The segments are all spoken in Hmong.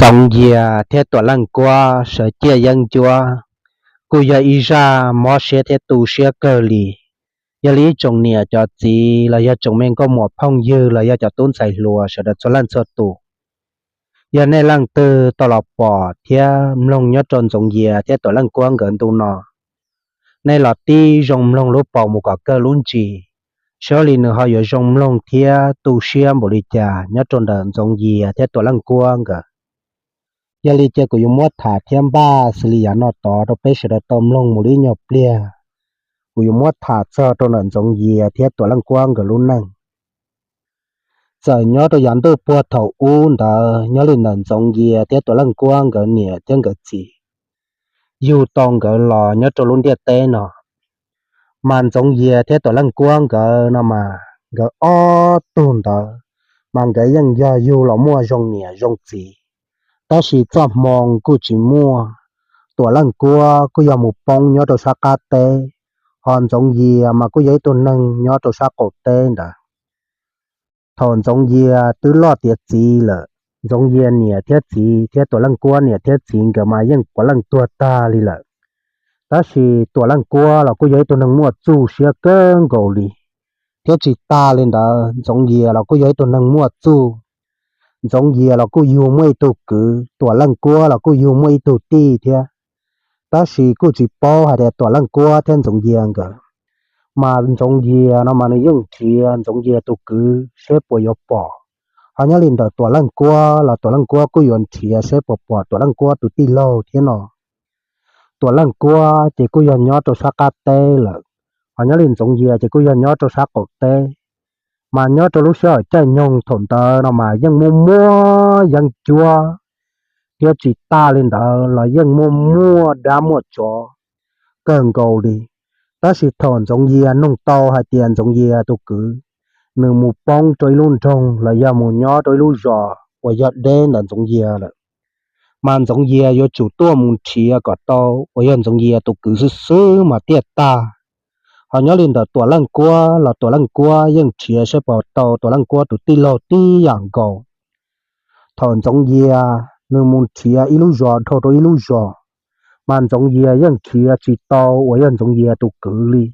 Ntxoov Yias thiab Tuam Leej Kuab sawv ciaj yeeb ncuab kuj yog ib zaj mob siab thiab tu siab kawg li. Yog li ib tsoom niam cov txiv los yog tsoom me nkauj muam phooj ywg los yog cov tub ntxhais hluas sawv daws txhua leej txhua tus, yog nej leej twg tau los pom thiab mloog nyob rau Ntxoov Yias thiab Tuam Leej Kuab nkawd ntu no, nej los tib zoo mloog lub paus mus kom kawg lub ntsis, saib li nws ho yuav zoo mloog thiab tu siab npaum li cas nyob rau ntawm Ntxoov Yias thiab Tuam Leej Kuab nkawd. Yog li ces kuv yuav muab tham thiab npaj xws li yav no tod rau peb sawv daws tau mloog mus li nyuag pliag. Kuv yuav muab tham txog rau ntawm Ntxoov Yias thiab Tuam Leej Kuab nkawd lub neej. Txawm nyob rau yav ntuj puag thaum ub ntawd nyob li ntawm Ntxoov Yias thiab Tuam Leej Kuab nkawd niam thiab nkawd txiv yug tau nkawd los nyob rau lub ntiaj teb no, mas Ntxoov Yias thiab Tuam Leej Kuab nkawd no mas nkawd ob tug ntawd mas nkawd yeej yog yug los muaj zoo niam zoo txiv, tab sis txoj hmoo kuj tsis muaj. Tuam Leej Kuab kuj yog mus poob nyob rau sab qab teb, ho Ntxoov Yias mas kuj yog ib tug neeg nyob rau sab qaum teb ntawd. Thaum Ntxoov Yias twb loj tiav txiv lawm, Ntxoov Yias niam thiab txiv thiab Tuam Leej Kuab niam thiab txiv nkawd mas yeej puav leej tuag tag li lawm. Tab sis Tuam Leej Kuab los kuj yog ib tug neeg muaj txuj siab kawg nkaus li, thiab tsis tas li ntawd Ntxoov Yias los kuj yog ib tug neeg muaj txuj. Ntxoov Yias los kuj yug muaj ib tug kwv, Tuam Leej Kuab los kuj yug muaj ib tug tij thiab. Tab sis kuj tsis paub hais tias Tuam Leej Kuab thiab Ntxoov Yias nkawd, mas Ntxoov Yias no mas nws yeej nrhiav Ntxoov Yias tus kwv seb puas yuav pom. Ho nyob li ntawm Tuam Leej Kuab los Tuam Leej Kuab kuj yuav nrhiav seb puas pom Tuam Leej Kuab tus tij laug thiab no. Tuam Leej Kuab ces kuj yog nyob rau sab qab teb lawm, ho nyob li Ntxoov Yias ces kuj yog nyob rau sab qaum teb. Mas nyob rau lub sij hawm caij nyoog thaum ntawd no mas yeej muaj muaj yeeb ncuab, thiab tsis tas li ntawd los yeej muaj muaj dab muaj tsov kawg nkaus li. Tab sis thaum Ntxoov Yias nug tau hais tias Ntxoov Yias tus kwv nws mus poob rau ib lub nroog los yog mus nyob rau ib lub zos uas yog deb ntawm Ntxoov Yias lawm, mas Ntxoov Yias yuav tsum tuaj mus nrhiav kom tau uas yog Ntxoov Yias tus kwv xwb xwb mas thiaj tag. Ho nyob li ntawm Tuam Leej Kuab los Tuam Leej Kuab yeej nrhiav seb puas tau Tuam Leej Kuab tus tij laug tib yam nkaus. Thaum Ntxoov Yias nws mus nrhiav ib lub zos dhau rau ib lub zos, mas Ntxoov Yias yeej nrhiav tsis tau uas yog Ntxoov Yias tus kwv li.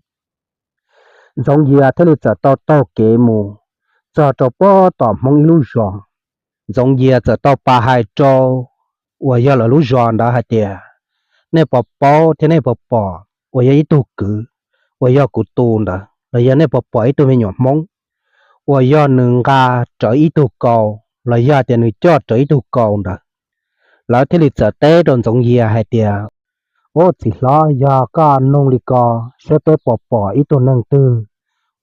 Ntxoov Yias thiaj li txawm tau taug kev mus txog rau puag tom Hmoob ib lub zos. Ntxoov Yias txawm tau pas hais rau uas yog lawv lub zos ntawd hais tias, nej puas paub thiab nej puas pom uas yog ib tug kwv uas yog kuv tus ntawd los yog nej puas pom ib tug me nyuam Hmoob uas yog nws nqa rawv ib tug kaus los yog tias nws coj rawv ib tug kaus ntawd? Lawv thiaj li txawm teb rau Ntxoov Yias hais tias, ub, txiv hlob, yog koj nug li ko, saib peb puas pom ib tug neeg twg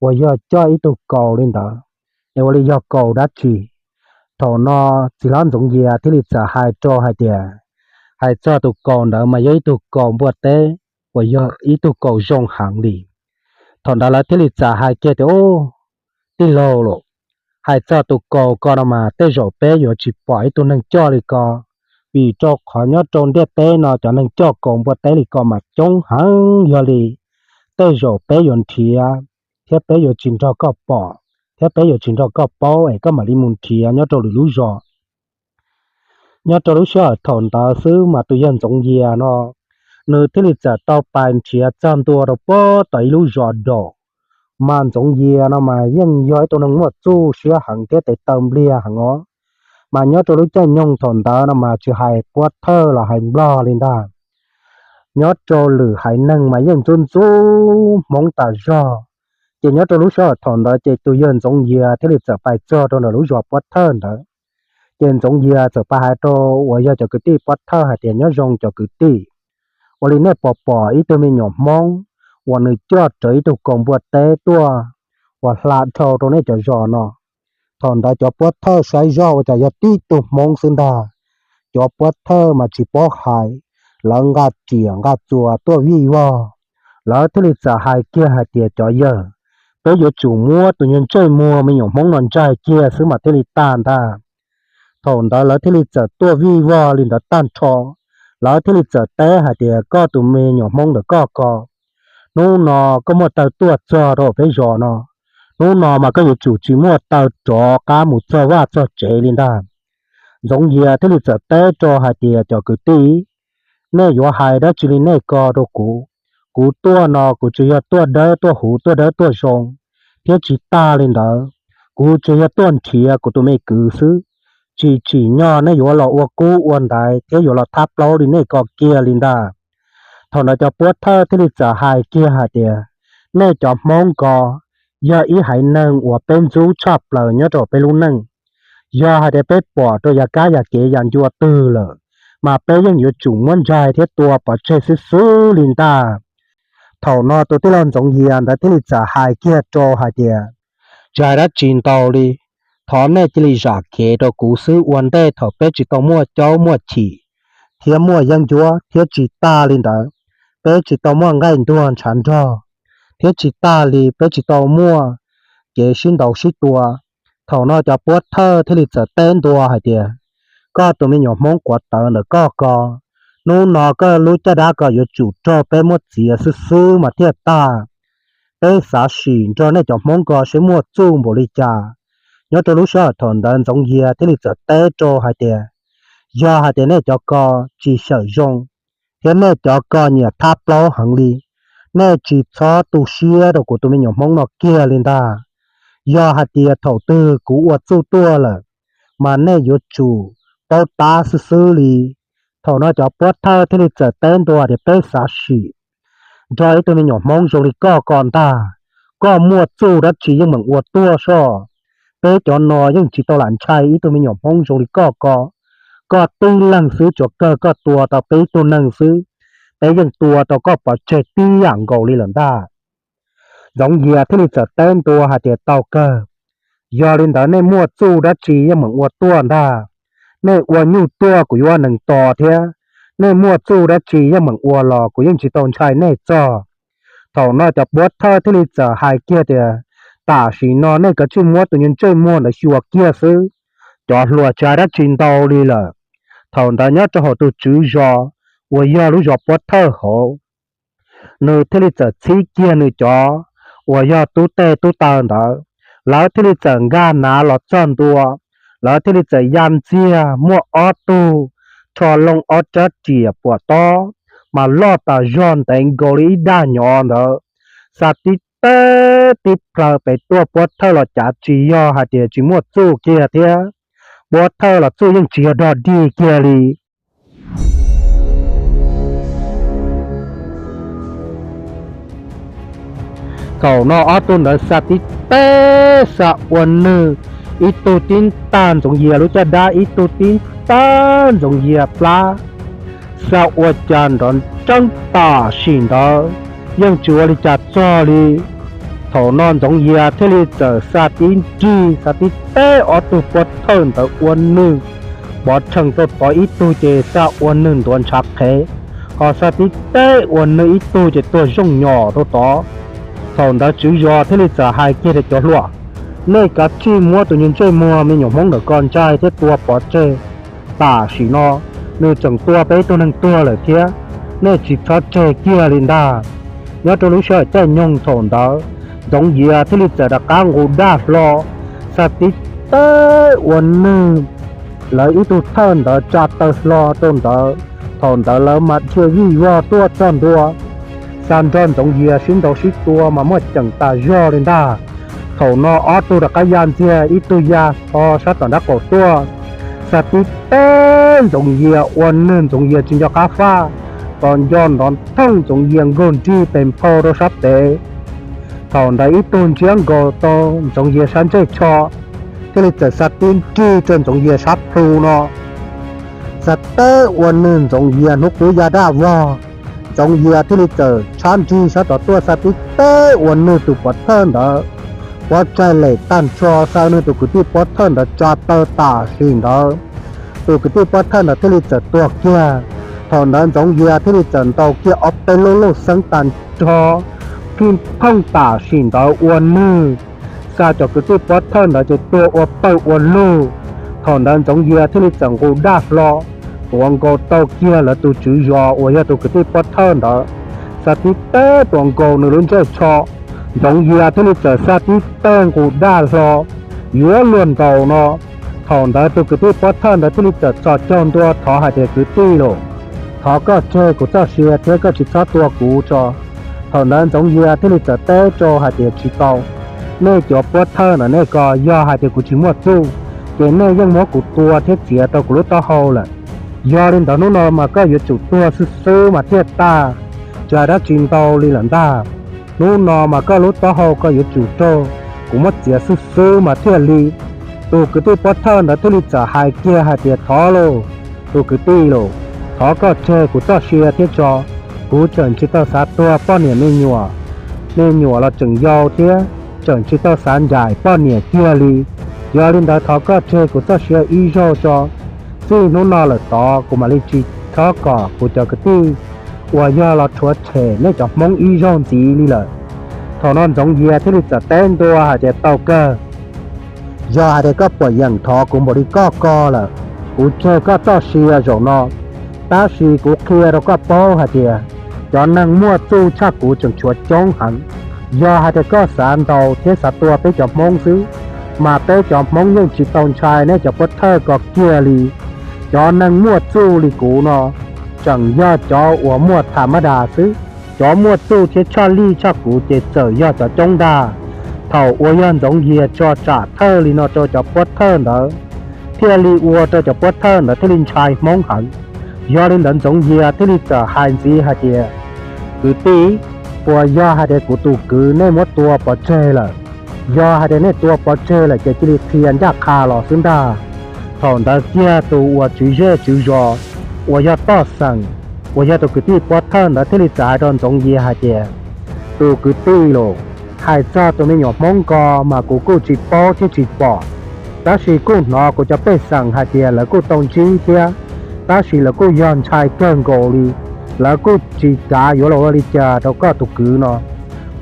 uas yog coj ib tug kaus li ntawd, es ua li yog kaus dab tsi? Thaum no txiv hlob Ntxoov Yias thiaj li txawm hais rau hais tias, hais txog tus kaus ntawd mas yog ib tug kaus npua teb uas yog ib tug kaus zoo heev li. Thaum ntawd lawv thiaj li txawm hais kiag tias, ub, tij laug los, hais txog tus kaus ko no mas tej zaum peb yuav tsis pom ib tug neeg coj li ko, vim rau qhov nyob rau ntiaj teb no cov neeg coj kaus npua teb li ko mas coob heev. Yog li tej zaum peb yuav nrhiav thiab peb yuav tsis nrog koj pom thiab peb yuav tsis nrog koj paub es koj mam li mus nrhiav nyob rau lwm lub zos. Nyob rau lub sij hawm thaum ntawd xwb mas tus yawg Ntxoov Yias no nws thiaj li txawm tau pais nrhiav txog ntua rau puag tom ib lub zos daum. Mas Ntxoov Yias no mas yeej yog ib tug neeg muaj txuj siab heev thiab tes taw npliag heev os. Mas nyob rau lub caij nyoog thaum ntawd no mas tsis hais puab thawj los hais nplog li ntag, nyob rau lwm haiv neeg mas yeej ntxub ntxub Hmoob tas zog. Ces nyob rau lub sij hawm thaum ntawd ces tus yawg Ntxoov Yias thiaj li txawm pais txog rau ntawm lub zos puab thawj ntawd. Ces Ntxoov Yias txawm pais hais rau uas yog cov kwv tij puab thawj hais tias, nyob zoo cov kwv tij, ua li nej puas pom ib tug me nyuam Hmoob uas nws coj rawv ib tug kaus npua teb tuaj uas hla dhau rau nej cov zos no? Thaum ntawd cov puab thawj saib zoj ua cas yog tib tug Hmoob xwb ntag. Cov puab thawj mas tsis paub hais, lawv nqa riam nqa txuas tuaj vij vog. Lawv thiaj li txawm hais kiag hais tias, cov yawg, peb yuav tsum muab tus nyuag ntsej muag me nyuam Hmoob no ntsaig kiag xwb mas thiaj li tag ntag. Thaum ntawd lawv thiaj li txawm tuaj vij vog li ntawd tag nrho. Lawv thiaj li txawm teb hais tias, koj tus me nyuam Hmoob ntawm koj ko, hnub no koj muaj taw tuaj txog rau peb zos no, hnub no mas koj yuav tsum tsis muaj taw rov qab mus txog vaj txog tsev li ntag. Ntxoov Yias thiaj li txawm teb rau hais tias, cov kwv tij, nej yuav hais dab tsi li nej ko rau kuv? Kuv tuaj no kuv tsuas yog tuaj dawb tuaj huv tuaj dawb tuaj zoo, thiab tsis tag li ntawd, kuv tsuas yog tuaj nrhiav kuv tus me kwv xwb. Tsis tsim nyog nej yuav los ua kub ua ntaiv thiab yuav los thab plaub li nej ko kiag li ntag. Thaum ntawd cov puab thawj thiaj li txawm hais kiag hais tias, nej cov Hmoob ko yog ib haiv neeg uas peb ntxub tshaj plaws nyob rau peb lub neej. Yog hais tias peb pom rau yav kab yav kev yav ncua twg lawm, mas peb yeej yuav tsum muab ntshai thiab tua pov tseg xwb xwb li ntag. Thaum no tus tij laug Ntxoov Yias ntawd thiaj li txawm hais kiag rau hais tias, tsis hais dab tsi ntau li, thov nej cia li zam kev rau kuv xwb. Ua ntej thaum peb tsis tau muaj caub muaj chim thiab muaj yeeb ncuab, thiab tsis tag li ntawd, peb tsis tau muaj nqaij ntuag ntshav nrog, thiab tsis tag li peb tsis tau muaj kev sib ntaus sib tua. Thaum no cov puab thawj thiaj li txawm teb ntua hais tias, koj tus me nyuam Hmoob quav tawv ntawm koj ko, hnub no koj lub caj dab ko yuav tsum raug peb muab txiav xwb xwb mas thiaj tag. Peb xav sim nrog nej cov Hmoob ko seb muaj txuj npaum li cas. Nyob rau lub sij hawm thaum ntawd Ntxoov Yias thiaj li txawm teb rau hais tias, yog hais tias nej cov ko tsis xyaum zoo, thiab nej cov ko nyiam thab plaub heev li, nej tsis txhob tu siab rau kuv tus me nyuam Hmoob no kiag li ntag. Yog hais tias thaum twg kuv ua txuj tuaj lawm, mas nej yuav tsum paub tab xwb xwb li. Thaum no cov puab thawj thiaj li txawm teb ntua tias, peb xav sim nrog ib tug me nyuam Hmoob zoo li koj ko ntag. Koj muaj txuj dab tsi yeej meem ua tuaj soj. Peb cov no yeej tsis tau lam ntshai ib tug me nyuam Hmoob zoo li koj ko. Koj tib leeg xwb tsuas kawg koj tua tau peb tug neeg xwb, peb yeej tua rau koj pov tseg tib yam nkaus li lawm ntag. Ntxoov Yias thiaj li txawm teb ntua hais tias, tau kawg, yog li ntawd nej muaj txuj dab tsi yeej meem ua tuaj ntag. Nej ua nyuj tuaj kuv yuav nees tos thiab. Nej muaj txuj dab tsi yeej meem ua los kuv yeej tsis tau ntshai nej txog. Thaum no cov puab thawj thiaj li txawm hais kiag tias, tam sim no nej kav tsij muab tus nyuag ntsej muag ntawd xyuas kiag xwb. Cov hluas tsis hais dab tsi ntau li lawm. Thaum ntawd nyob rau hauv tus tswv zos uas yog lub zos puab thawj hauv, nws thiaj li txawm txhib kiag nws cov uas yog tub tej tub taw ntawd, lawv thiaj li txawm nkag nav los txog ntua. Lawv thiaj li txawm ya ntxiag muaj ob tug rho loo ob rab riam puam tob mas loj tas zog ntev nkaus li ib dag nyov ntawd, xa tib teb tib plhaw pem tuaj. Puab thawj los cav tsis yog hais tias tsis muaj txuj kiag thiab, puab thawj los txuj yeej tsis yog dog dig kiag li. Thaum no ob tug ntawd xa tib teb xa ua nwg, ib tug tib tag Ntxoov Yias lub caj dab, ib tug tib tag Ntxoov Yias plab. Xa ua cas nrov nreeb tam sim ntawd yeej tsis ua li cas txog li. Thaum no Ntxoov Yias thiaj li txawm xa tib nrig xa tib teb ob tug puab thawj ntawd ua nwg, pov rhees rau tod ib tug ces xa ua nwg ntuav ntshav qhev, ho xa tib teb ua nwg ib tug ces tuag zooj nyos rau tod. Thaum ntawd tswv zos thiaj li txawm hais kiag tias, cov hluas, nej kav tsij muab tus nyuag ntsej muag me nyuam Hmoob ntawm ko ntshai thiab tua pov tseg. Tam sim no nws tseem tua peb tug neeg tuag lawm thiab, nej tsis txhob tseg kiag li ntag. Nyob rau lub sij hawm caij nyoog thaum ntawd, Ntxoov Yias thiaj li txawm rov qab nqus daj hlo, xa tib teb ua nwg lawv ib tug thawj ntawd tsa taw hlo rau ntawd. Thaum ntawd lawv mas dhia vij vog tuaj txog ntua, xa nrog Ntxoov Yias sib ntaus sib tua mas muaj ceem tas zog li ntag. Thaum no ob tug rov qab ya ntxiag, ib tug ya hlo sab tom nrab qaum tuaj, xa tib teb Ntxoov Yias ua nwg Ntxoov Yias tsis nco qab faj, tos nco nrov nrhooj Ntxoov Yias nkaug nrig pes nphau rau sab pem. Thaum ntawd ib tug ntsiab nkaus tau Ntxoov Yias sab ntsej tsho, thiaj li txawm xa tib nrig rau Ntxoov Yias sab plhu no, xa teb ua nwg Ntxoov Yias hnub qub ya daj vog. Ntxoov Yias thiaj li txawm tshab nrig sab tod tuaj xa tib teb ua nwg tus puav thawj ntawd, puav tsaig lem tag nrho xa nwg tus kwv tij puav thawj ntawd tsa taw tam sim ntawd. Tus kwv tij puav thawj ntawd thiaj li txawm tuag kiag. Thaum ntawd Ntxoov Yias thiaj li txawm ntaus kiag ob peb lub luj xeeb tag nrho, phij phooj tam sim ntawd ua nwg, xa cov kwv tij puav thawj ntawd ces tuag ua pawg ua lug. Thaum ntawd Ntxoov Yias thiaj li txawm nqus daj hlo, tuav nkaus tau kiag lawv tus tswv zos uas yog tus kwv tij puav thawj ntawd, xa tib teb tuav nkaus nws lub ntsej tsho. Ntxoov Yias thiaj li txawm xa tib teg nqus daj hlo yuav luag ntaus no, Thaum ntawd tus kwv tij pov thawj ntawd thiaj li txawm txhos caug ntua thov hais tias, Kwv tij los, thov koj tseg kuv txoj sia thiab koj tsis txhob tua kuv tso. Thaum ntawd Ntxoov Yias thiaj li txawm teb rau hais tias, Tsis tau, nej cov pov thawj no nej ko, yog hais tias kuv tsis muaj txuj, ces nej yeej muab kuv tua thiab txiav rau kuv lub taub hau lawm. Yog li ntawd hnub no mas koj yuav tsum tuag xwb xwb mas thiaj tag, tsis hais dab tsi ntau li lawm ntag. Hnub no mas koj lub taub hau koj yuav tsum raug kuv muab txiav xwb xwb mas thiaj li. Tus kwv tij pov thawj ntawd thiaj li txawm hais kiag hais tias, Thov lauj, tus kwv tij los, thov koj tseg kuv txoj sia thiab tso. Kuv tseem tsis tau xav tuag poj niam me nyuam, me nyuam los tseem yau thiab, tseem tsis tau xav ncaim poj niam kiag li. Yog li ntawd thov koj tseg kuv txoj sia ib zaug tso. Txij hnub no lawm tod kuv mam li tsis txhob kom kuv cov kwv tij uas yog los rhuav tshem nej cov Hmoob ib zaug ntxiv li lawm. Thaum no Ntxoov Yias thiaj li txawm teb ntua hais tias, Tau kawg, yog hais tias koj pom yeem thov kuv npaum li koj ko lawm, kuv tseg koj txoj sia zaum no. Tab sis kuv qhia rau koj paub hais tias cov neeg muaj txuj tshaj kuv tseem tshuav coob heev. Yog hais tias koj xav ntaus thiab xav tua peb cov Hmoob xwb, mas peb cov Hmoob yeej tsis tau ntshai nej cov pov thawj ko kiag li. Cov neeg muaj txuj li kuv no tseem yog cov uas muaj tham mab das xwb. Cov muaj txuj thiab tshaj lij tshaj kuv ces txawm yog cov coob ntag. Thaum uas yog Ntxoov Yias tso tsam thawj li no rau cov pov thawj ntawd, thiaj li ua rau cov pov thawj ntawd thiaj li ntshai Hmoob heev. Yog li ntawd Ntxoov Yias thiaj li txawm hais ntxiv hais tias, Kwv tij, puas yog hais tias kuv tus kwv nej muab tua pov tseg lawm? Yog hais tias nej tua pov tseg lawm ces cia li qhia ncaj qha los xwb ntag. Thaum ntawd kiag tus uas tswv zej tswv zos uas yog Toj Xeem, uas yog tus kwv tij pov thawj ntawd thiaj li txawm hais rau Ntxoov Yias hais tias, Tus kwv tij los, hais txog tus me nyuam Hmoob ko mas kuv kuj tsis paub thiab tsis pom, tab sis kuj hnov kuv cov pej xeem hais tias lawv kuj tau ntsib thiab, tab sis lawv kuj yog ntshai kawg nkaus li. Lawv kuj tsis kav yuav los ua li cas rau koj tus kwv no,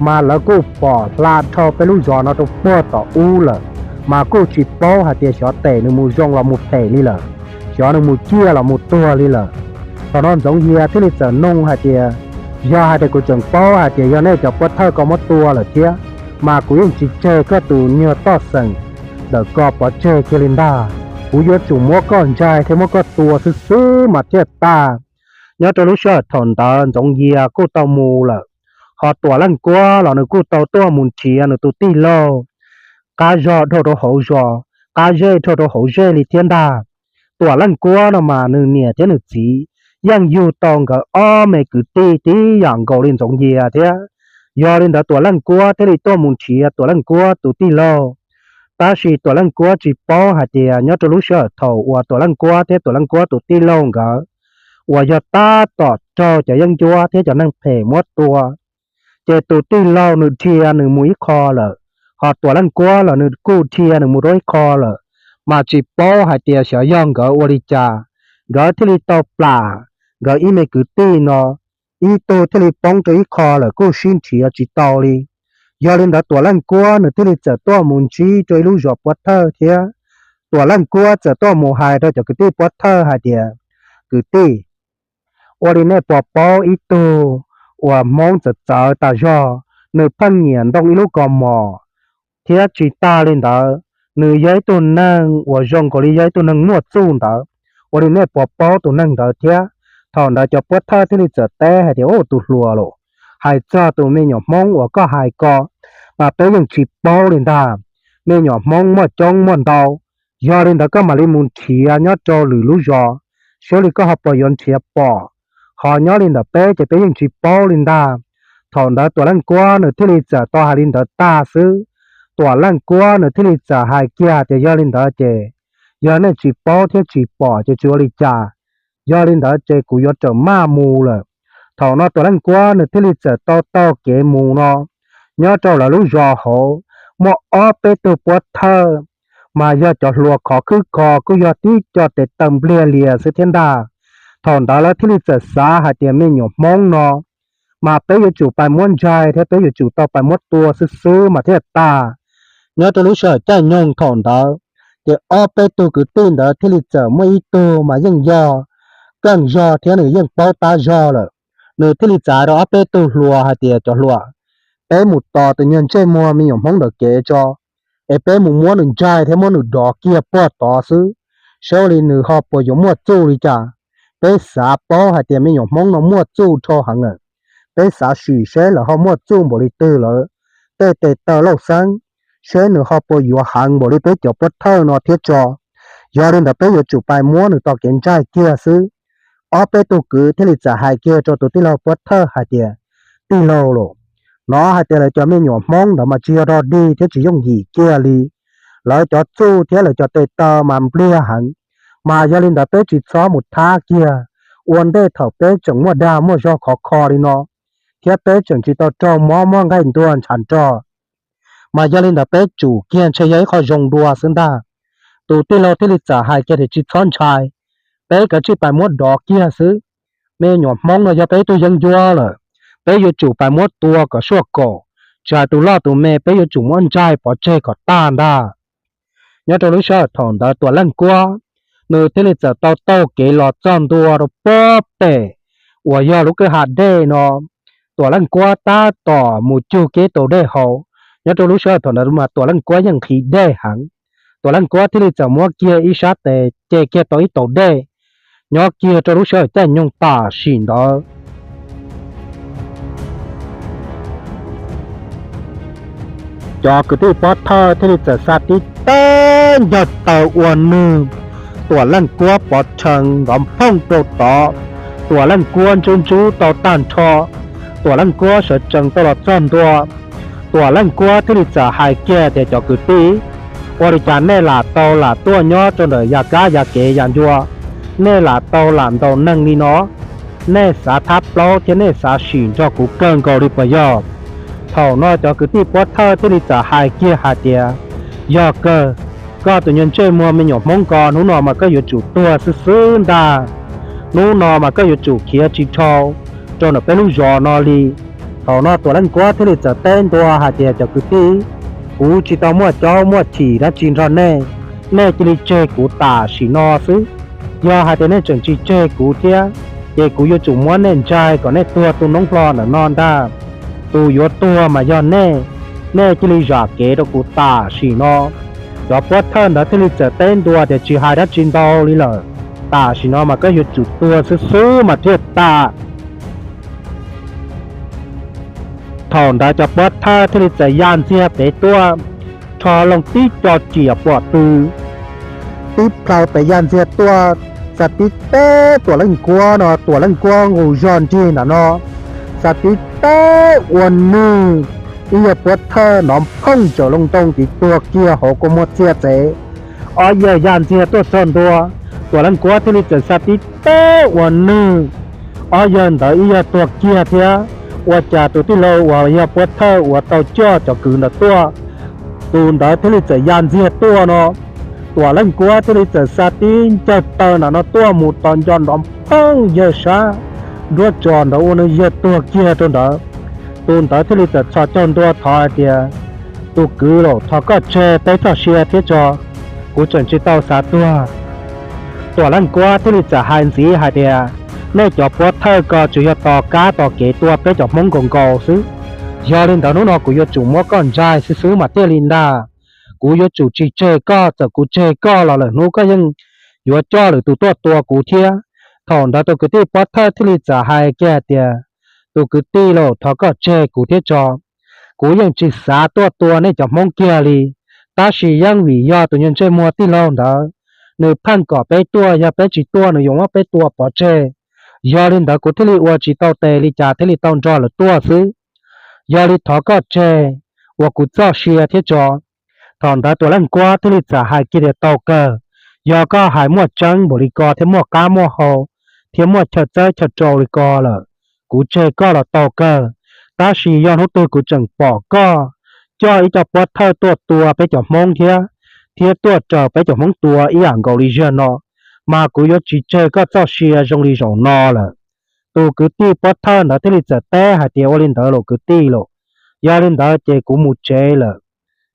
mas lawv kuj pom hla dhau peb lub zos no rau puag tom ub lawm, mas kuj tsis paub hais tias xyov tes nws mus zoo los mus phem li lawm, xyov nws mus ciaj los mus tuag li lawm. Thaum no Ntxoov Yias thiaj li txawm nug hais tias, Yog hais tias kuv tseem paub hais tias yog nej cov pov thawj ko muab tua lawm thiab, mas kuv yeej tsis tseg koj tus nyuag Toj Xeem ntawm ko pov tseg kiag li ntag. Kuv yuav tsum muab koj ntshai thiab muab koj tua xwb xwb mas thiaj tag. Nyob rau lub sij hawm thaum ntawd Ntxoov Yias kuj tau mus lawm, ho Tuam Leej Kuab los nws kuj tau tuaj mus nrhiav nws tus tij laug qab zog dhau rau hauv zos, qab zej dhau rau hauv zej li thiab ntag. Tuam Leej Kuab no mas nws niam thiab nws txiv yeej yug tau nkawd ob me kwv tij tib yam nkaus li Ntxoov Yias thiab. Yog li ntawd Tuam Leej Kuab thiaj li tuaj mus nrhiav Tuam Leej Kuab tus tij laug. Tab sis Tuam Leej Kuab tsis paub hais tias nyob rau lub sij hawm thaum uas Tuam Leej Kuab thiab Tuam Leej Kuab tus tij laug nkawd uas yog tab tom raug cov yeeb ncuab thiab cov neeg phem muab tua, ces tus tij laug nws dhia nws mus ib qho lawm, ho Tuam Leej Kuab los nws kuj dhia nws mus rau ib qho lawm, mas tsis paub hais tias xyov yog nkawd ua li cas, nkawd thiaj li tau plam nkawd ib me kwv tij no, ib tug thiaj li poob rau ib qho lawm kuj sib nrhiav tsis tau li. Yog li ntawd Tuam Leej Kuab nws thiaj li txawm tuaj mus ntsib rau ib lub zos pov thawj thiab. Tuam Leej Kuab txawm tuaj mus hais rau cov kwv tij pov thawj hais tias, Kwv tij, ua li nej puas paub ib tug uas Hmoob txawv txawv tas zog, nws pheej nyiam ntoo ib lub kaus mom, thiab tsis tag li ntawd, nws yog ib tug neeg uas zoo nkaus li yog ib tug neeg muaj txuj ntawd. Ua li nej puas paub tus neeg ntawd thiab? Thaum ntawd cov pov thawj thiaj li txawm teb hais tias, Ub, tus hluas los, hais txog tus me nyuam Hmoob uas koj hais ko, mas peb yeej tsis paub li ntag. Me nyuam Hmoob muaj coob muaj ntau, yog li ntawd koj mam li mus nrhiav nyob rau lwm lub zos, seb li koj ho puas yuav nrhiav pom. Ho nyob li ntawm peb ces peb yeej tsis paub li ntag. Thaum ntawd Tuam Leej Kuab nws thiaj li txawm tau hais li ntawd tag xwb. Tuam Leej Kuab nws thiaj li txawm hais kiag tias, Yog li ntawd ces, yog nej tsis paub thiab tsis pom ces tsis ua li cas. Yog li ntawd ces kuv yuav rawm maj mus lawm. Thaum no Tuam Leej Kuab nws thiaj li txawm tau taug kev mus no. Nyob rau lawv lub zos hauv, muaj ob peb tug pov thawj, mas yog cov hluas khov khwb kho kuj yog tib co tes taw npliag lias xwb thiab ntag. Thaum ntawd lawv thiaj li txawm xav hais tias, Me nyuam Hmoob no, mas peb yuav tsum pais muab ntshai thiab peb yuav tsum tau pais muab tua xwb xwb mas thiaj tag. Nyob rau lub sij hawm caij nyoog thaum ntawd, ces ob peb tug kwv tij ntawd thiaj li txawm muaj ib tug mas yeej yog keej zog thiab nws yeej paub tab zog lawm. Nws thiaj li txav rau ob peb tug hluas hais tias, Cov hluas, peb mus tos tus nyuag ntsej muag me nyuam Hmoob ntawd kev tso. es peb mus muab nws ntsaig thiab muab nws dov kiag puag tod xwb, saib ua li nws ho puas yuav muaj txuj li cas. Peb xav paub hais tias me nyuam Hmoob no muaj txuj dhau heev lawm. Peb xav sim saib lawv ho muaj txuj npaum li twg lawm, tej tes taw lauj xeeb, saib nws ho puas yuav heev npaum li peb cov pov thawj no thiab tso. Yog li ntawd peb yuav tsum pais muab nws tos kev ntsaig kiag xwb. Ob peb tug kwv thiaj li txawm hais kiag rau tus tij laug pov thawj hais tias, tij laug los, hnov hais tias lawv cov me nyuam Hmoob ntawd mas tsis yog dog dig thiab tsis yooj yim kiag li. Lawv cov txuj thiab lawv cov tes taw mas npliag heev, mas yog li ntawd peb tsis txhob mus thab kiag ua ntej thaum peb tseem muaj dag muaj zog khov kho li no, thiab peb tseem tsis tau raug mob muaj nqaij ntuag ntshav nrog. Mas yog li ntawd peb tsum kiag ntshe yog ib qho zoo dua xwb ntag. Tus tij laug thiaj li txawm hais kiag tias tsis txhob ntshai, peb kav tsij pais muab dov kiag xwb. Me nyuam Hmoob no yog peb ib tug yeeb ncuab lawm, peb yuav tsum pais muab tua kom suaj kaum, tsis hais tus loj tus me peb yuav tsum muab ntsaig pov tseg kom tag ntag. Nyob rau lub sij hawm thaum ntawd Tuam Leej Kuab nws thiaj li txawm tau taug kev los txog ntua rau puag pem uas yog lub kwj ha dej no. Tuam Leej Kuab tab tom mus cug kev tau dej haus. Nyob rau lub sij hawm thaum ntawd mas Tuam Leej Kuab yeej nqhis dej heev. Tuam Leej Kuab thiaj li txawm muab kiag ib sab tes ce kiag tau ib tau dej. Nyob kiag rau lub sij hawm caij nyoog tam sim ntawd, cov kwv tij pov thawj thiaj li txawm xa tib teg ncawg taw ua nws. Tuam Leej Kuab pov tshee nrov phooj rau tod, Tuam Leej Kuab ntsub ntsub tau tag nrho. Tuam Leej Kuab sawv tsees tau los txog ntua, Tuam Leej Kuab thiaj li txawm hais kiag tias cov kwv tij, ua li cas nej lam tau lam tuaj nyob rau ntawm yam kab yam kev yam ncua, nej lam tau lam ntaus neeg li no, nej xav thab plaub thiab nej xav sim nrog kuv kawg nkaus li puas yog? Thaum no cov kwv tij pov thawj thiaj li txawm hais kiag hais tias, yog kawg, koj tus nyuag ntsej muag me nyuam Hmoob ko hnub no mas koj yuav tsum tuag xwb xwb ntag. Hnub no mas koj yuav tsum khiav tsis dhau rau ntawm peb lub zos no li. Thaum no Tuam Leej Kuab thiaj li txawm teb ntua hais tias cov kwv tij, kuv tsis tau muaj caub muaj chim dab tsi nrog nej, nej cia li tseg kuv tam sim no xwb. Yog hais tias nej tseem tsis tseg kuv thiab, ces kuv yuav tsum muab nej ntsaig kom nej tuag tu noob hlo ntawm no ntag. Tus yuav tuag mas yog nej, nej cia li zam kev rau kuv tam sim no. Cov pov thawj ntawd thiaj li txawm teb ntua tias tsis hais dab tsi ntau li lawm, tam sim no mas koj yuav tsum tuag xwb xwb mas thiaj tas. Thaum ntawd cov pov thawj thiaj li txawm ya ntxiag pem tuaj, rho loo tib co riam pom tw tib plhaw pem ya ntxiag tuaj, xa tib teg Tuam Leej Kuab no, Tuam Leej Kuab nqus zog nrig ntawm no, xa tib teg ua nws ib yawg pov thawj nrov phooj ntsaws loo ntoo tiv tuag kiag hauv kua muag txia txev. Ob yawg ya ntxiag tuaj txog ntua, Tuam Leej Kuab thiaj li txawm xa tib teg ua nws, ob yawg ntawd ib yawg tuag kiag thiab. Ua cas tus tij laug uas yog pov thawj uas tau coj cov kwv ntawd tuaj, tus ntawd thiaj li txawm ya ntxiag tuaj no. Tuam Leej Kuab thiaj li txawm xa tib ncawg taw ntawm no tuaj mus tos nco nrov phooj yawg sab nruab tso ntawd ua nws yawg tuag kiag rau ntawd. Tus ntawd thiaj li txawm txhos caug ntua thov hais tias, tus kwv los, thov koj tseg peb txoj sia thiab tso, kuv tseem tsis tau xav tuag. Tuam Leej Kuab thiaj li txawm hais ntxiv hais tias, nej cov pov thawj ko tsuas yog tos kab tos kev tua peb cov Hmoob nkaus nkaus xwb. Yog li ntawd hnub no kuv yuav tsum muab koj ntsaig xwb xwb mas thiaj li ntag. Kuv yuav tsum tsis tseg koj, txawm kuv tseg koj los lwm hnub koj yeej yuav coj lwm tus tuaj tua kuv thiab. Thaum ntawd tus kwv tij pov thawj thiaj li txawm hais kiag hais tias, tus kwv tij los, thov koj tseg kuv thiab tso, kuv yeej tsis xav tuaj tua nej cov Hmoob kiag li. Tab sis yeej vim yog tus nyuag ntsej muag tij laug ntawd, nws pheej kom peb tuaj, yog peb tsis tuaj nws yuav muab peb tua pov tseg. Yog li ntawd kuv thiaj li ua tsis tau tes li cas thiaj li tau nrog lawv tuaj xwb. Yog li thov koj tseg uas kuv txoj sia thiab tso. Thaum ntawd Tuam Leej Kuab thiaj li txawm hais kiag tias, tau kawg, yog koj hais muaj tseeb npaum li ko thiab muaj qab muaj hau thiab muaj chaw txawb chaw rau li ko lawm, kuv tseg koj los tau kawg. Tab sis yog hnub twg kuv tseem pom koj coj ib co pov thawj tuaj tua peb cov Hmoob thiab, thiab tuaj raws peb cov Hmoob tua ib yam nkaus li ziag no, mas kuv yuav tsis tseg koj txoj sia zoo li zaum no lawm. Tus kwv tij pov thawj ntawd thiaj li txawm teb hais tias, ua li ntawd los kwv tij los, yog li ntawd ces kuv mus tsev lawm,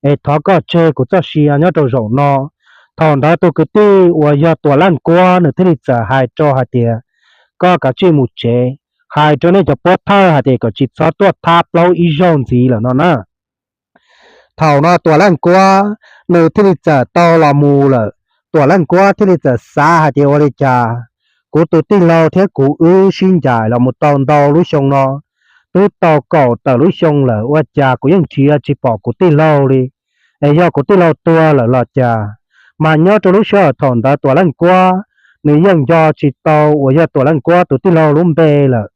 es thov koj tseg kuv txoj sia nyob rau zaum no. Thaum ntawd tus kwv tij uas yog Tuam Leej Kuab nws thiaj li txawm hais rau hais tias, koj kav tsij mus tsev, hais rau nej cov pov thawj hais tias kom tsis txhob tuaj thab plaub ib zaug ntxiv lawm no na. Thaum no Tuam Leej Kuab nws thiaj li txawm tau los mus lawm. Tuam Leej Kuab thiaj li txawm xav hais tias ua li cas kuv tus tij laug thiab kuv wb sib ncaim los mus tau ntau lub xyoo no, twb tau kaum tawm lub xyoo lawm ua cas kuv yeej nrhiav tsis pom kuv tij laug li. Es yog kuv tij laug tuag lawm los cas? Mas nyob rau lub sij hawm thaum ntawd Tuam Leej Kuab nws yeej nco tsis tau uas yog Tuam Leej Kuab tus tij laug lub npe lawm.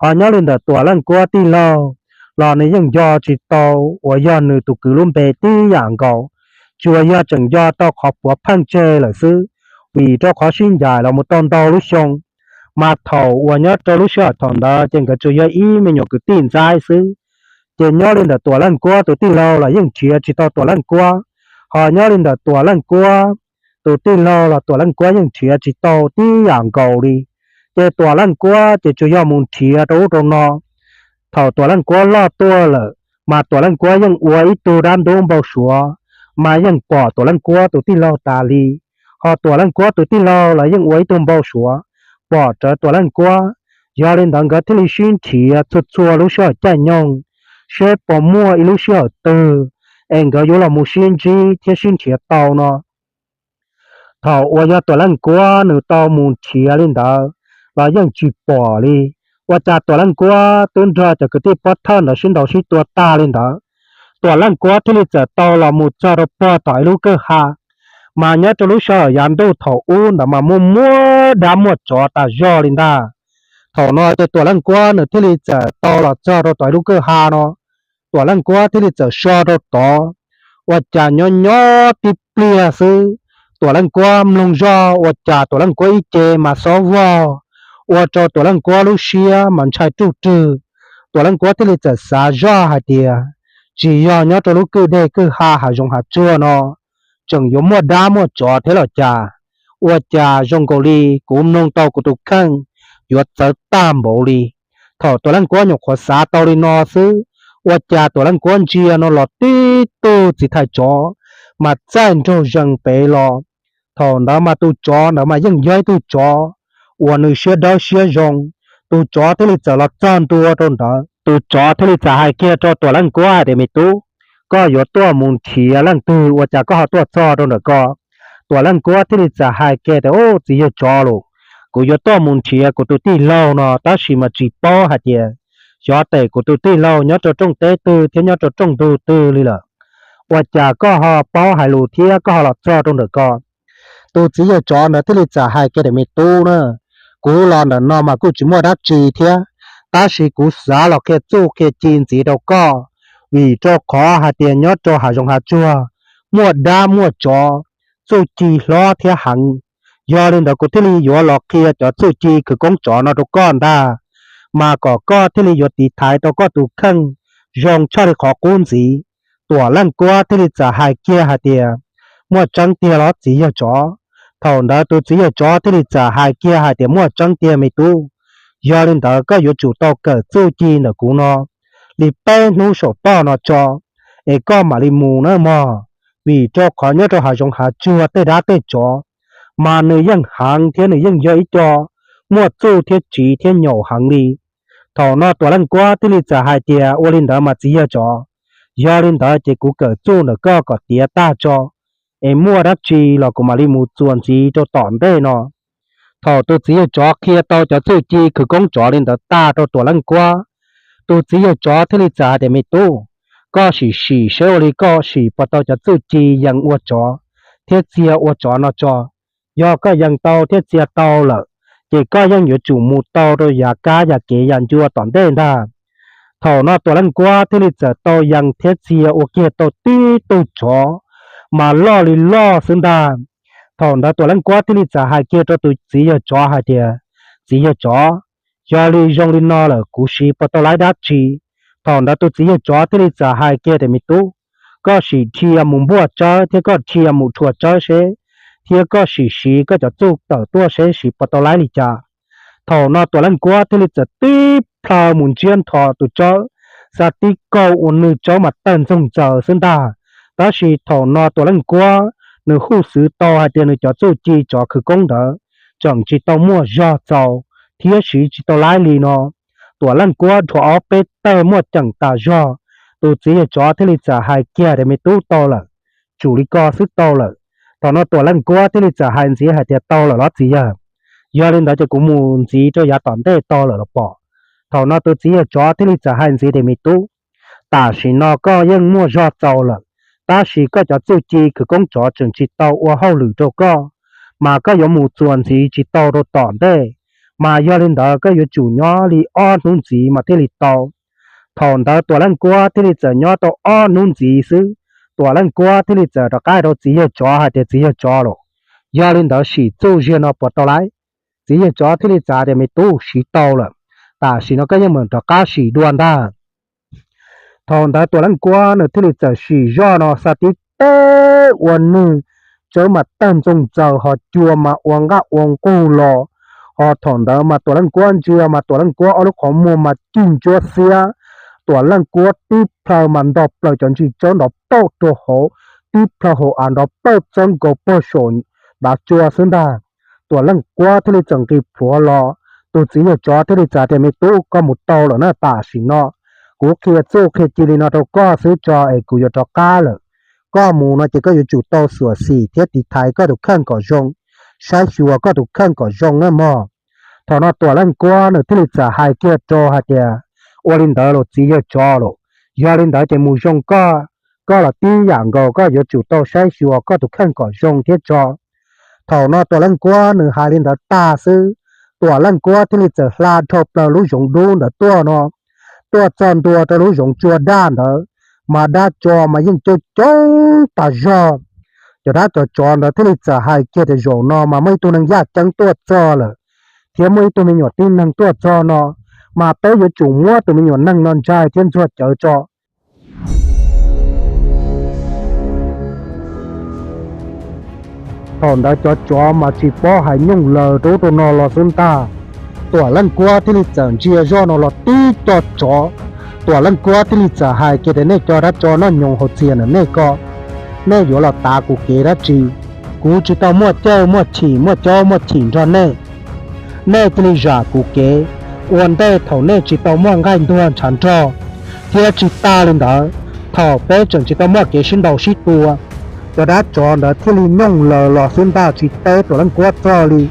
Ho nyob li ntawm Tuam Leej Kuab tij laug los nws yeej nco tsis tau uas yog nws tus kwv lub npe tib yam nkaus, tsuas yog tseem nco tau qhov puav pheej tseg lawm xwb, vim rau qhov sib ncaim los mus tau ntau lub xyoo. Mas thaum uas nyob rau lub sij hawm thaum ntawd ces nkawd tsuas yog ib me nyuam kwv tij ntxaib xwb. Ces nyob li ntawm Tuam Leej Kuab tus tij laug los yeej nrhiav tsis tau Tuam Leej Kuab, ho nyob li ntawm Tuam Leej Kuab tus tij laug los Tuam Leej Kuab yeej nrhiav tsis tau tib yam nkaus li. Ces Tuam Leej Kuab ces tsuas yog mus nrhiav rau ub rau no. Thaum Tuam Leej Kuab loj tuaj lawm, mas Tuam Leej Kuab yeej ua ib tug dab ntub npau suav, mas yeej pom Tuam Leej Kuab tus tij laug tas li. Ho Tuam Leej Kuab tus tij laug los yeej ua ib tug npau suav, pom rawv Tuam Leej Kuab. Yog li ntawd nkawd thiaj li sib nrhiav txhua txhua lub sij hawm caij nyoog, seb puas muaj ib lub sij hawm twg es nkawd yuav los mus sib ntsib thiab sib nrhiav tau no. Thaum uas yog Tuam Leej Kuab nws tau mus nrhiav li ntawd los yeej tsis pom li. Ua cas Tuam Leej Kuab twb nrog cov kwv tij pov thawj ntawd sib ntaus sib tua tag li ntawd, Tuam Leej Kuab thiaj li txawm tau los mus txog rau pog tom ib lub kwj ha. Mas nyob rau lub sij hawm yav ntuj thaum ub ntawd mas muaj muaj dab muaj tsov tas zog li ntag. Thaum no ces Tuam Leej Kuab nws thiaj li txawm tau los txog rau tom ib lub kwj ha no. Tuam Leej Kuab thiaj li txawm so rau tod, ua cas nyob nyob tib pliag xwb, Tuam Leej Kuab mloog zoj ua cas Tuam Leej Kuab ib ce mas xob vog, ua rau Tuam Leej Kuab lub siab mas ntshai ruj rwg. Tuam Leej Kuab thiaj li txawm xav zoj hais tias, tsis yog nyob rau lub kwj deg kwj ha hav zoov hav tsuag no tseem yuav muaj dab muaj tsov thiab los cas? Ua cas zoo nkaus li kuv mloog tau kuv tus kheej yuav txawv tag npaum li. Thaum Tuam Leej Kuab nyuam qhuav xav tau li no xwb, ua cas Tuam Leej Kuab ntsia no los tib tug txiv thais tsov mas txaij nraug zees pem los. Thaum ntawd mas tus tsov ntawd mas yeej yog ib tug tsov uas nws siab dawb siab zoo. Tus tsov thiaj li txawm los txog ntua rau ntawd, tus tsov thiaj li txawm hais kiag rau Tuam Leej Kuab hais tias, me tub, koj yuav tuaj mus nrhiav leej twg ua cas koj ho tuaj txog rau ntawm ko? Tuam Leej Kuab thiaj li txawm hais kiag tias, ub, txiv yawg tsov los, kuv yuav tuaj mus nrhiav kuv tus tij laug no tab sis mas tsis paub hais tias xyov tes kuv tus tij laug nyob rau rooj teb twg thiab nyob rau rooj ntug twg li lawm. Ua cas koj ho paub hais lus thiab koj ho los txog rau ntawm ko? Tus txiv yawg tsov ntawd thiaj li txawm hais kiag tias, me tub na, kuv los ntawm no mas kuj tsis muaj dab tsi thiab, tab sis kuv xav los qhia txuj qhia ci ntxiv rau koj, vim rau qhov hais tias nyob rau hav zoov hav tsuag muaj dab muaj tsov, txuj ci hlob thiab heev. Yog li ntawd kuv thiaj li yuav los qhia cov txuj ci khawv koob tsov no rau koj ntag, mas kom koj thiaj li yuav tiv thaiv tau koj tus kheej zoo tshaj li qhov qub ntxiv. Tuam Leej Kuab thiaj li txawm hais kiag hais tias, muaj tseeb tiag los txiv yawg tsov? Thaum ntawd tus txiv yawg tsov thiaj li txawm hais kiag hais tias, muaj tseeb tiag me tub, yog li ntawd koj yuav tsum tau kawm txuj ci ntawm kuv no li peb hnub saum toj no tso, es koj mam li mus nawb mog, vim rau qhov nyob rau hav zoov hav tsuag tej dab tej tsov mas nws yeej heev thiab nws yeej yog ib co muaj txuj thiab tsiv thiab nyaum heev li. Thaum no Tuam Leej Kuab thiaj li txawm hais tias, ua li ntawd mas txiv yawg tsov, yog li ntawd ces kuv kawm txuj ntawm koj kom tiav tag tso, es muaj dab tsi los kuv mam li mus txuas ntxiv rau tom ntej no. Thaum tus txiv yawg tsov qhia tau cov txuj ci khawv koob tsov li ntawd tag rau Tuam Leej Kuab, tus txiv yawg tsov thiaj li txawm hais tias, me tub, koj sim sim seb ua li koj sim puas tau cov txuj ci yees ua tsov thiab txia ua tsov no tso. Yog koj yees tau thiab txia tau lawm, ces koj yeej yuav tsum mus tau rau yav kab yav kev yav ncua tom ntej ntag. Thaum no Tuam Leej Kuab thiaj li txawm tau yees thiab txia ua kiag tau tib tug tsov mas loj li loj xwb ntag. Thaum ntawd Tuam Leej Kuab thiaj li txawm hais kiag rau tus txiv yawg tsov hais tias, txiv yawg tsov, yog li zoo li no lawm kuv siv puas tau laib dab tsi? Thaum ntawd tus txiv yawg tsov thiaj li txawm hais kiag tias, me tub, koj sim dhia mus npuaj tsawb thiab koj dhia mus rhuav tsawb seb, thiab koj sim siv koj cov txuj tawm tuaj seb siv puas tau laib li cas. Thaum no Tuam Leej Kuab thiaj li txawm tib plhaw mus ntsiab nthos tus tsawb, xav tib kaug ua nws tsawb mas tawg ntxoog ntxaws xwb ntag. Tab sis thaum no Tuam Leej Kuab nws huj xwv tau hais tias nws cov txuj ci tsov khawv koob ntawd tseem tsis tau muaj zog txaus thiab siv tsis tau laib li no. Tuam Leej Kuab rhuav ob peb tawg muaj ceem tas zog, Tus txiv yawg tsov thiaj li txawm hais kiag tias, Me tub, tau lawm, tsum li ko xwb, tau lawm. Thaum no Tuam Leej Kuab thiaj li txawm hais ntxiv hais tias, Tau lawm los txiv yawg, yog li ntawd ces kuv mus ntxiv rau yav tom ntej tau lawm los pom. Thaum no tus txiv yawg tsov thiaj li txawm hais ntxiv tias, Me tub, tam sim no koj yeej muaj zog txaus lawm, tab sis koj cov txuj ci khawv koob tsov tseem tsis tau ua hauj lwm rau koj, mas koj yuav mus txuas ntxiv tsis tau rau tom ntej, mas yog li ntawd koj yuav tsum nyob li ob hnub ntxiv mas thiaj li tau. Thaum ntawd Tuam Leej Kuab thiaj li txawm nyob tau ob hnub ntxiv xwb, Tuam Leej Kuab thiaj li txawm rov qab rau txiv yawg tsov hais tias, Txiv yawg tsov los, yog li ntawd sim txuj ziag no puas tau lauj? Txiv yawg tsov thiaj li txawm tias, Me tub, siv tau lawm, tam sim no koj yeej meem rov qab sim dua ntag. Thaum ntawd Tuam Leej Kuab nws thiaj li txawm sim zoj no xa tib teg ua nwg, tsawb mas tawg ntxoog ntxaws, ho cua mas ua nqaj ua nqug los. Ho thaum ntawd mas Tuam Leej Kuab ntsia mas Tuam Leej Kuab ob lub qhov muag mas cig ntsuab xiab. Tuam Leej Kuab tib plhaw mas nto plaws cov ntsis tsawb nrov pauj rau hauv, tib plhaw hauv av nrov pauj txawb nkaus pog saum ntav tsua xwb ntag. Tuam Leej Kuab thiaj li txawm nqis plhuav los. Tus txiv yawg tsov thiaj li txawm tias, Me tub, koj mus tau lawm na, tam sim no kuv qhia txuj qhia ci li no rau koj xwb tso es kuv yuav rov qab lawm. Koj mus no ces koj yuav tsum tau xyuam xim thiab tiv thaiv koj tus kheej kom zoo, saib xyuas koj tus kheej kom zoo na mog. Thaum no Tuam Leej Kuab nws thiaj li txawm hais kiag rau hais tias, Ua li ntawd los txiv yawg tsov los, yog li ntawd ces mus zoo koj, koj los tib yam nkaus koj yuav tsum tau saib xyuas koj tus kheej kom zoo thiab tso. Thaum no Tuam Leej Kuab nws hais li ntawd tag xwb, Tuam Leej Kuab thiaj li txawm hla dhau plaws lub zoov dub ntawd tuaj no, tuaj txog ntua rau lub zoov tsua daj ntawd, mas dab tsov mas yeej coob coob tas zog. Cov dab cov tsov ntawd thiaj li txawm hais kiag tias, Zaum no mas muaj ib tug neeg yaj ceeb tuaj txog lawm, thiab muaj ib tug me nyuam tib neeg tuaj txog no, mas peb yuav tsum muab tus me nyuam neeg no ntsaig thiab ntxuag cawv tso. Thaum ntawd cov tsov mas tsis paub hais nyooj laws rau ub rau no los xwb ntag. Tuam Leej Kuab thiaj li txawm ntsia zoj no los tib co tsov. Tuam Leej Kuab thiaj li txawm hais kiag tias, Nej cov dab tsov noj nyoos hauv txias na nej ko, nej yuav los tav kuv kev dab tsi? Kuv tsis tau muaj caij muaj chim muaj caub muaj chim nrog nej, nej cia li zam kuv kev ua ntej thaum nej tsis tau muaj nqaij ntuag ntshav nrog. Thiab tsis tas li ntawd, thaum peb tseem tsis tau muaj kev sib ntaus sib tua, cov dab tsov ntawd thiaj li nyooj laws los xwb ntag tsis teb Tuam Leej Kuab txog li.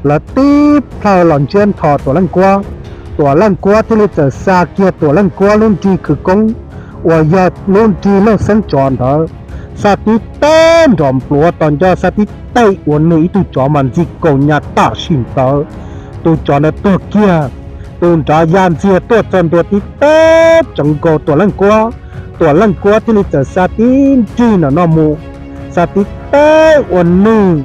Lawv tib plhaw los ntsiab nthos Tuam Leej Kuab. Tuam Leej Kuab thiaj li txawm xa kiag Tuam Leej Kuab lub nrig khawv koob uas yog lub nrig leej xeeb tsov ntawd, xa tib teg nrov npluav tos nco xa tib teg ua nws ib tug tsov mas ntxig kaus nyas tam sim ntawd, tus tsov ntawd tuag kiag. Tus nrad ya ntxiag tuaj txog ntua tib teg tseev nkaus Tuam Leej Kuab. Tuam Leej Kuab thiaj li txawm xa tib nrig ntawm no mus, xa tib teg ua nws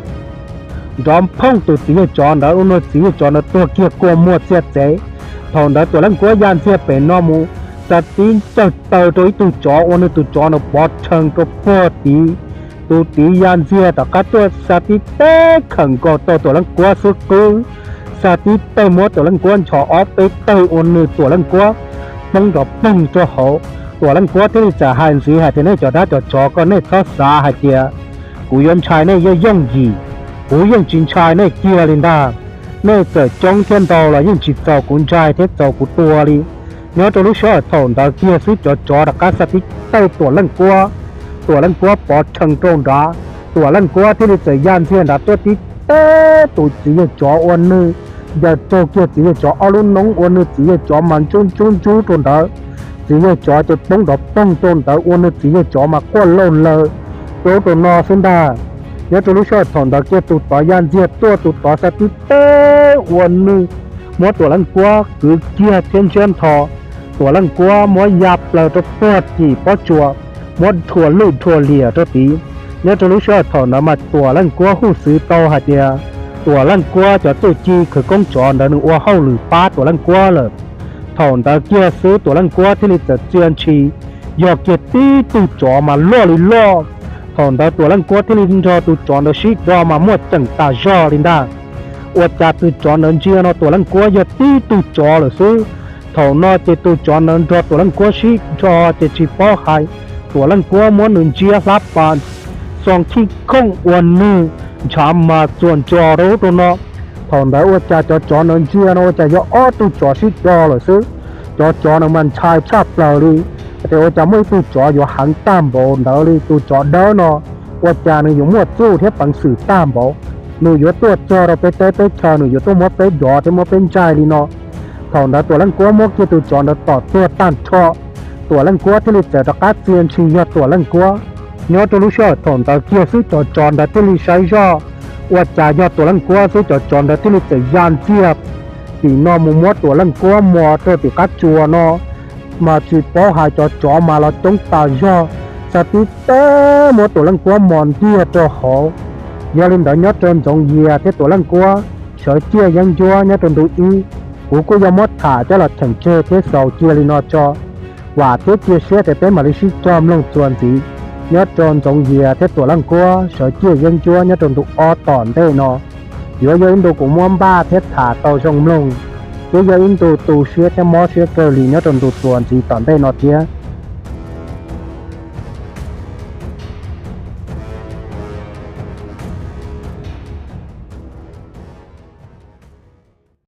nrov phooj tus txiv yawg tsov ntawd ua nws txiv yawg tsov ntawd tuag kiag kua muag txiag txev. Thaum ntawd Tuam Leej Kuab ya ntxiag pem no mus, xa tib ncaws taw rau ib tug tsov ua nws tus tsov ntawd pov rhees rau puag tid. Tus tid ya ntxiag rov qab tuaj xa tib teg khawm nkaus tau Tuam Leej Kuab xub qwb, xa tib teg muab Tuam Leej Kuab nchos ob peb tawg ua nws Tuam Leej Kuab poob nrov poog rau hauv. Tuam Leej Kuab thiaj li txawm hais ntxiv hais tias, Nej cov dab cov tsov ko, nej txhob xav hais tias kuv yuav ntshai nej yooj yooj yim, kuv yeej tsis ntshai nej kiag li ntag. Nej txawm coob thiab ntau los yeej tsis txaus kuv ntshai thiab txaus kuv tua li. Nyob rau lub sij hawm thaum ntawd kiag xwb cov tsov rov qab xa tib tawg Tuam Leej Kuab, Tuam Leej Kuab pov rhees rau nrad. Tuam Leej Kuab thiaj li txawm ya ntxiag nrad tuaj tib teg tus txiv yawg tsov ua nws, ncaws raug kiag txiv yawg tsov ob lub noob ua nws txiv yawg tsov mas ntsub ntsub ntsub rau ntawd. Txiv yawg tsov ces poob nrov poog rau ntawd ua nws txiv yawg tsov mas quaj lauj laws rau ub rau no xwb ntag. Nyob rau lub sij hawm thaum ntawd kiag tus tod ya ntxiag tuaj, tus tod xa tib teg ua nws, muab Tuam Leej Kuab kwv kiag thiab ntsiab nthos. Tuam Leej Kuab muab ya plaws rau puag tim pob tsuas, muab dhua lwj dhua liam rau tid. Nyob rau lub sij hawm thaum ntawd mas Tuam Leej Kuab huj xwv tau hais tias Tuam Leej Kuab cov txuj ci khawv koob tsov ntawd nws ua hauj lwm pab Tuam Leej Kuab lawm. Thaum ntawd kiag xwb Tuam Leej Kuab thiaj li txawm txia ntshis yog kiag tib tug tsov mas loj li loj. Thaum ntawd Tuam Leej Kuab thiaj li nrog tus tsov ntawd sib do mas muaj ceem tas zog li ntag. Ua cas tus tsov ntawd ntsia no Tuam Leej Kuab yog tib tug tsov lawm xwb. Thaum no ces tus tsov ntawd nrog Tuam Leej Kuab sib do ces tsis paub hais, Tuam Leej Kuab muab nws ntsiab hlab pas xoo khij khooj ua nws ntshav mas txuas ntsos rau ub rau no. Thaum ntawd ua cas cov tsov ntawd ntsia no ua cas yog ob tug tsov sib do lawm xwb. Cov tsov ntawd mas ntshai tshaj plaws li. Ces ua cas muaj ib tug tsov yuav heev tag npaum ntawd li, tus tsov dawb no ua cas nws yuav muaj txuj thiab peev xwm tag npaum, nws yuav tuaj txog rau peb teb peb chaw, nws yuav tuaj muab peb dov thiab muab peb ntsaig li no. Thaum ntawd Tuam Leej Kuab muab kiag tus tsov ntawd tom tuag tag nrho, Tuam Leej Kuab thiaj li txawm rov qab txia ntshis yog Tuam Leej Kuab. Nyob rau lub sij hawm thaum ntawd kiag xwb cov tsov ntawd thiaj li saib zoj, ua cas yog Tuam Leej Kuab xwb, cov tsov ntawd thiaj li txawm ya ntxiag tim no mus muab Tuam Leej Kuab mos rau tim qab tsuas no. Mas tsis paub hais cov tsov mas los coob tas zog, xav tib teg muab Tuam Leej Kuab mos ntiag rau hauv. Yog li ntawd nyob rau Ntxoov Yias thiab Tuam Leej Kuab sawv ciaj yeeb ncuab nyob rau ntu ib, kuv kuj yuav muab tham coj los cheem tseg thiab xaus cia li no tso. Vam thiab cia siab tias peb mam li sib cog mloog txuas ntxiv nyob rau Ntxoov Yias thiab Tuam Leej Kuab sawv ciaj yeeb ncuab nyob rau ntu ob tom ntej no. Yuav yog ib ntu kuv muab npaj thiab tham tau zoo mloog, thiab yog ib ntu tu siab thiab mob siab kawg li nyob rau ntu txuas ntxiv tom ntej no thiab.